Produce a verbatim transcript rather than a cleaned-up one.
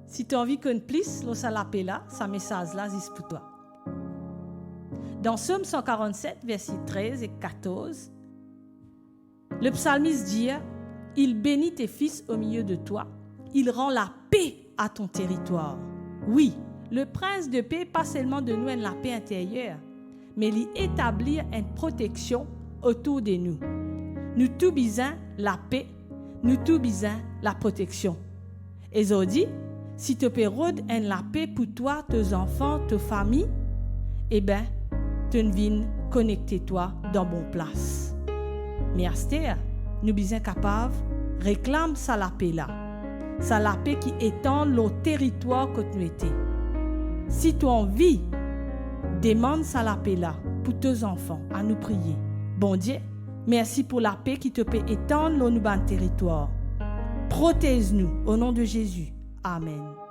Si to anvi konn plis lor sa lape la, sa mesaz la zis pou twa. Dan Psom san karannset, versi trez ek katorz, le psalmiste dit, il bénit tes fils au milieu de toi, il rend la paix à ton territoire. Wi, le Prince de Paix pa selman donn nou enn lape interyer, me li etablir enn proteksion otour de nou. Nou tou bizin lape, nou tou bizin laproteksion. E zordi, si to pe rod enn lape pou twa, to zanfan, to fami, eben, to'nn vinn konekte twa dan bon plas. Me aster, nou bizin kapav reklam sa lape la, sa lape ki etann lor teritwar kot nou ete. Si to anvi, demann sa lape la pou to zanfan. Anou priye. Bondie, mersi pou lape ki to pe etann lor nou bann teritwar. Protez nou, o non de Zezi. Amen.